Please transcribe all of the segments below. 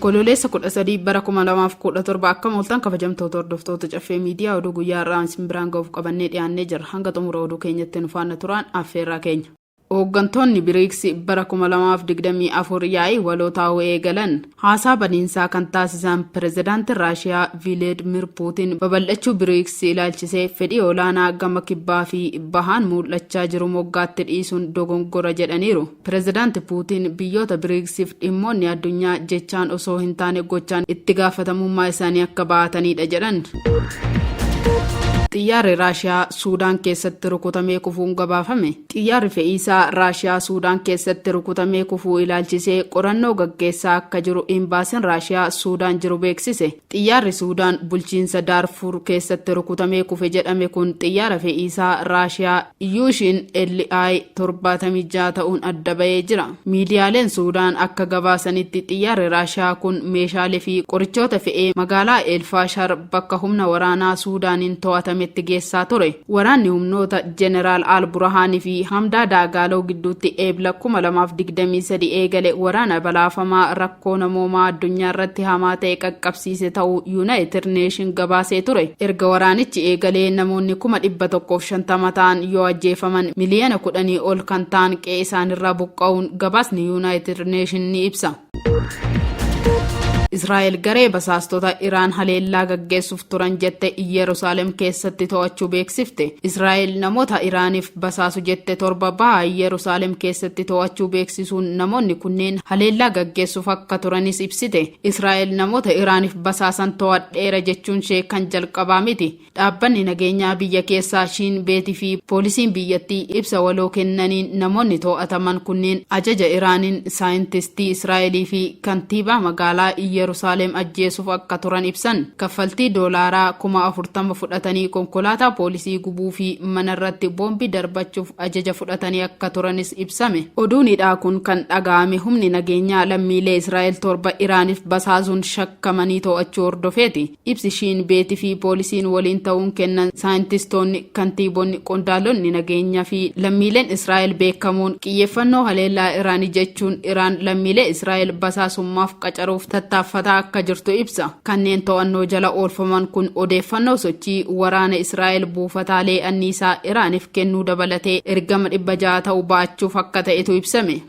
Onkololeessa 13 bara 2017 akkam ooltan kabajamtoota hordoftoota Caffee Miidiyaa oduu guyyaa har'aa isin biraan ga'uuf qabannee dhiyaannee jirra. Hanga xumura oduu keenyatti nu faana turaan affeerraa keenya. Hooggantoonni Biriiks bara 2024 yaa'ii waloo taa'uu eegalan. Haasaa baniinsaa kan taasisan Pirezidaantiin Raashiyaa Vileedmir Puutiin babal'achuu Biriiks ilaalchisee fedhii olaanaa gama kibbaa fi bahaan muul'achaa jiru moggaatti dhiisuun dogongora jedhaniiru. Pirezidaanti Puutiin biyyoota Biriiksiif dhimmoonni addunyaa jechaan osoo hin taane gochaan itti gaafatamummaa isaanii akka ba'ataniidha jedhan. Xiyyaarri Raashiyaa Suudaan keessatti rukutamee kufuun gabaafame. Xiyyaarri fe'iisaa Raashiyaa Suudaan keessatti rukutamee kufuu ilaalchisee qorannoo gaggeessaa akka jiru Imbaasin Raashiyaa Suudaan jiru beeksise. Xiyyaarri Suudaan bulchiinsa Daarfuur keessatti rukutamee kufe jedhame kun xiyyaara fe'iisaa Raashiyaa Iyyuushin LI 76 ta'uun adda ba'ee jira. Miidiyaaleen Suudaan akka gabaasanitti xiyyaarri Raashiyaa kun meeshaalee fi qorichoota fe'ee magaalaa El Faashar bakka humna waraanaa Suudaaniin to'atametti geessaa ture. Waraanni humnoota Jeneraal Al Burahaan fi Hamdaa Daagaaloo gidduutti Eebla 2023 eegale waraana balaafamaa rakkoo namoomaa addunyaa irratti hamaa ta'e qaqqabsiise ta'uu Yuunaayitid Neeshin gabaasee ture. Erga waraanichi eegalee namoonni 150,000 ta'an yoo ajjeefaman miliyoona kudhanii ol kan ta'an qe'ee isaanirraa buqqa'uun gabaasni Yuunaayitid Neeshin ni ibsa. Israa'el garee basaastota Iraan haleellaa gaggeessuuf turan jette Iyyeerusaalem keessatti to'achuu beeksifte. Israa'el namoota Iraaniif basaasu jette torba baha Iyyeerusaalem keessatti to'achuu beeksisuun namoonni kunneen haleellaa gaggeessuuf akka turanis ibsite. Israa'el namoota Iraaniif basaasan to'adheera jechuunshee kan jalqabaa miti. Dhaabbanni nageenyaa biyya keessaa Shiin Beet fi poolisiin biyyattii ibsa waloo kennaniin namoonni to'ataman kunneen ajaja Iraaniin saayintistii Israa'elii fi kantiibaa magaalaa Iyyerusaaleem ajjeesuuf akka turan ibsan. Kaffaltii doolaaraa 40,000 fudhatanii konkolaataa poolisii gubuu fi manarratti boombii darbachuuf ajaja fudhatanii akka turanis ibsame. Oduun hidhaa kun kan dhaga'ame humni nageenyaa lammiilee Israa'el torba Iraaniif basaasuun shakkamanii to'achuu hordofeeti. Ibsi Shiin Beet fi poolisiin waliin ta'uun kennan saayintistoonni, kantiibonni, qondaalonni nageenyaa fi lammiileen Israa'el beekamoon qiyyeeffannoo haleellaa Iraani jechuun Iraan lammiilee Israa'el basaasummaaf qacaruuf tattaaffataa akka jirtu ibsa. Kanneen to'annoo jala oolfaman kun odeeffannoo sochii waraana Israa'el buufataalee anniisaa Iraaniif kennuu dabalatee ergama 600 ta'u ba'achuuf akka ta'etu ibsame.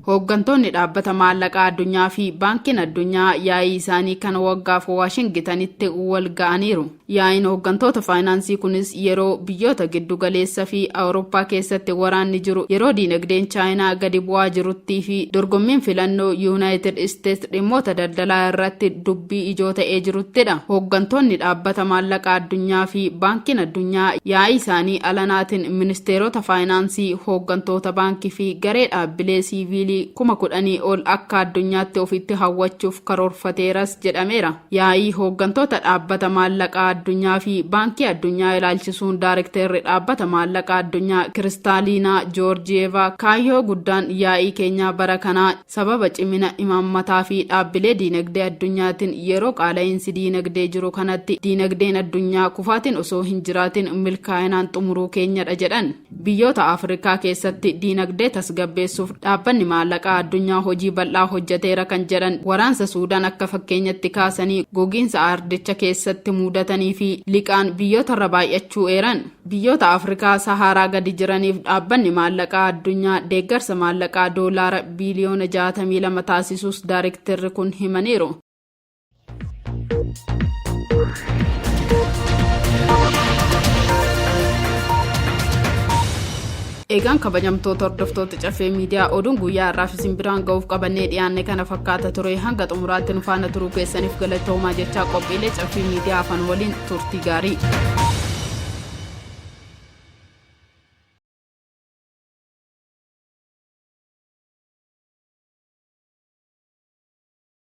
Hooggantoonni Dhaabbata Maallaqaa Addunyaa fi Baankiin Addunyaa yaa'ii isaanii kan waggaaf Waashingitanitti wal ga'aniiru. Yaa'iin hooggantoota faayinaansii kunis yeroo biyyoota giddu galeessa fi Awurooppaa keessatti waraanni jiru, yeroo diinagdeen Chaayinaa gadi bu'aa jiruttii fi dorgommiin filannoo Yuunaayitid Isteets dhimmoota daldalaa irratti dubbii ijoo ta'ee jiruttidha. Hooggantoonni Dhaabbata Maallaqaa Addunyaa fi Baankiin Addunyaa yaa'ii isaanii alanaatiin ministeerota faayinaansii, hooggantoota baankii fi garee dhaabbilee siiviilii 10,000 ol akka addunyaatti ofitti hawwachuuf karoorfateeras jedhameera. Yaa'ii hooggantoota Dhaabbata Maallaqaa Addunyaa fi Baankii Addunyaa ilaalchisuun Daarekteerri Dhaabbata Maallaqaa Addunyaa Kiristaaliinaa Joorjiyeevaa kaayyoo guddaan yaa'ii keenyaa bara kanaa Sababa cimina imaammataa fi dhaabbilee diinagdee addunyaatiin yeroo qaala'iinsi diinagdee jiru kanatti diinagdeen addunyaa kufaatiin osoo hin jiraatin milkaa'inaan xumuruu keenyadha jedhan. Biyyoota Afrikaa keessatti diinagdee tasgabbeessuuf Dhaabbanni Maallaqaa Addunyaa hojii bal'aa hojjeteera kan jedhan waraansa Suudaan akka fakkeenyatti kaasanii gogiinsa aardicha keessatti muudatanii fi liqaan biyyootarra baay'achuu eeran. Biyyoota Afrikaa Sahaaraa gadi jiraniif Dhaabbanni Maallaqaa Addunyaa deeggarsa maallaqaa Doolaara biiliyoona 62 taasisuus daarektarri kun himaniiru. Eegaan kabajamtoota hordoftoota Caffee Miidiyaa oduun guyyaa har'aaf isin biraan ga'uuf qabannee dhiyaanne kana fakkaata ture hanga xumuraatti nu faana turuu keessaniif galatoomaa jechaa qophiilee Caffee Miidiyaa afaan waliin turtii gaarii.